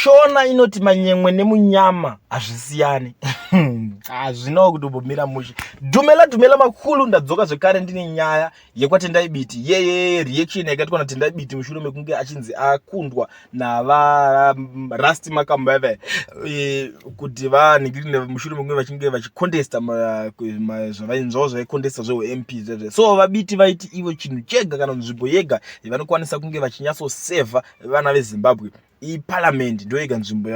Shona inoti manyemwe nemunyama hazvisiyani. Hazvinawo kutombomira mushe. Dhumela dhumela makulu, ndadzoka zvekare ndine nyaya yekwaTendai Biti. Yeye reaction yakaitwa naTendai Biti mushure mekunge achinzi akundwa nava Rusty Makambeve kuti vanhingirine mushure mekunge vachinge vachicontesta zvavainzvawo zvaicontesta zveUMP zvezve. So vaBiti vaiti ivo chinhu chega kana nzvimbo yega yavanokwanisa kunge vachinyatsosevha vana veZimbabwe iparliament, ndoyega nzvimbo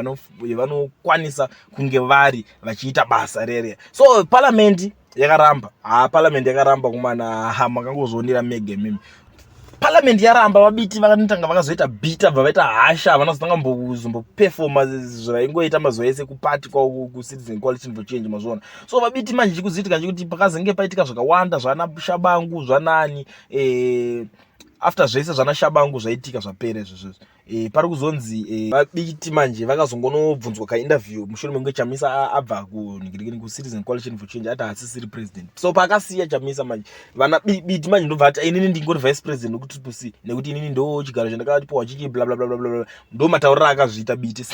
yavanokwanisa kunge vari vachiita basa rere. So parliament yakaramba. Ha, parliament yakaramba kumana. Ha, makangozvionera mega imimi. Parliament yaramba, vaBiti vakanotanga vakazoita bita, bva vaita hasha, havana kuzotanga kuzombopefoma zvavaingoita mazuva ese kupati kwavo kuCitizen Coalition for Change, mazviona. So vaBiti manje chikuzoitika chekuti pakazenge paitika zvakawanda zvana Shabangu zvanani, after zvese zvana Shabangu zvaitika zvapera izvozvo, pari kuzonzi vaBiti manje vakazongonobvunzwa kainterview mushure mekunge Chamisa abva kunhingirikini kuCitizen Coalition for Change, ati haasisiri president. So paakasiya Chamisa manje, vana Biti manje ndobva ati, "Inini ndingori vice president wekuTriple C nekuti inini ndo chigaro chandakatipiwa chichi bla bla bla bla bla." Ndo matauriro akazviita Biti.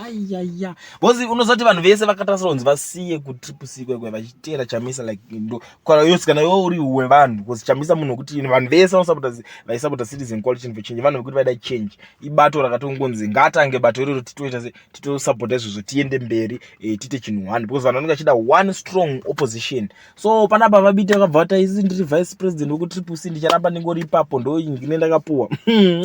Ayaya, because unozati vanhu vese vakatasira kunzi vasiye kuTriple C kwekwe vachiteera Chamisa, like ndo kana yose kana iwe uri wevanhu, because Chamisa munhu wekuti vanhu vese vanosapota, vaisapota Citizen Coalition for Change, vanhu vekuti vaida change. Ibato rakatongonzi ngatange bato iroro, titoita se titosapota izvozvo, tiende mberi, tiite chinhu one, because vanhu vanenge vachida one strong opposition. So panapa vaBiti vakabva vati, "Isi ndiri vice president wekuTriple C, ndicharamba ndingori ipapo, ndo ngine ndakapuwa."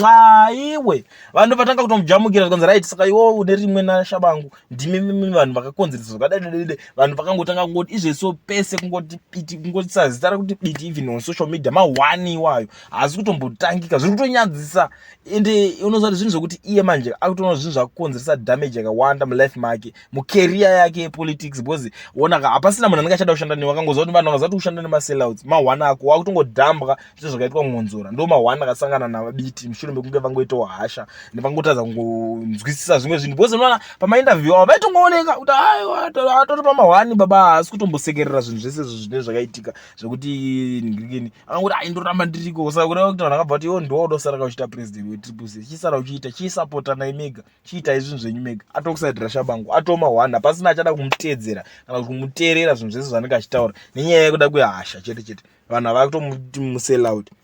Aiwe, vanhu vatanga kutomujamukira, zvikanzi, "Right, saka iwo une rimwe naShabangu, ndimi mimi vanhu vakakonzeresa zvakadai." Vanhu vakangotanga kungoti izveso pese kungoti Biti, kungotisa zita rekuti Biti even on social media, mahwani iwayo haasi kutombotangika, zviri kutonyadzisa. Ende unoziva kuti zvinhu zvokuti iye manje akutoona zvinhu zvakukonzeresa damage yakawanda mulife make, mucareer yake yepolitics, because onaka hapasina munhu anenge achada kushanda newe. Akangoziva kuti vanhu vakaziva kuti kushanda nemasellouts, mahwani ako wakutongodhambwa. Zvito zvakaitwa Mwonzora, ndo mahwani akasangana navaBiti mushure mekunge vangoitawo hasha nevangotadza kungonzwisisa zvimwe zvinhu, because unoona pamainterview avo vaitongooneka kuti aiwa, atori pamahwani baba, haasi kutombosekerera zvinhu zvese izvo zvinenge zvakaitika zvekuti ngirikini. Akangoti, "Ai, ndoramba ndiriko." Saka kureva kuti vanhu vakabva kuti iwo ndiwo udosara uchiita president weTriple C, chisara uchiita, chisapotanai mega, chiitai zvinhu zvenyu mega. Atokusaidhira Shabangu, atoma one, hapasina achada kumuteedzera kana kuti kumuteerera zvinhu zvese zvaanenge achitaura nenyaya yekuda kwehasha chete chete. Vanhu hava kutomuti musellout.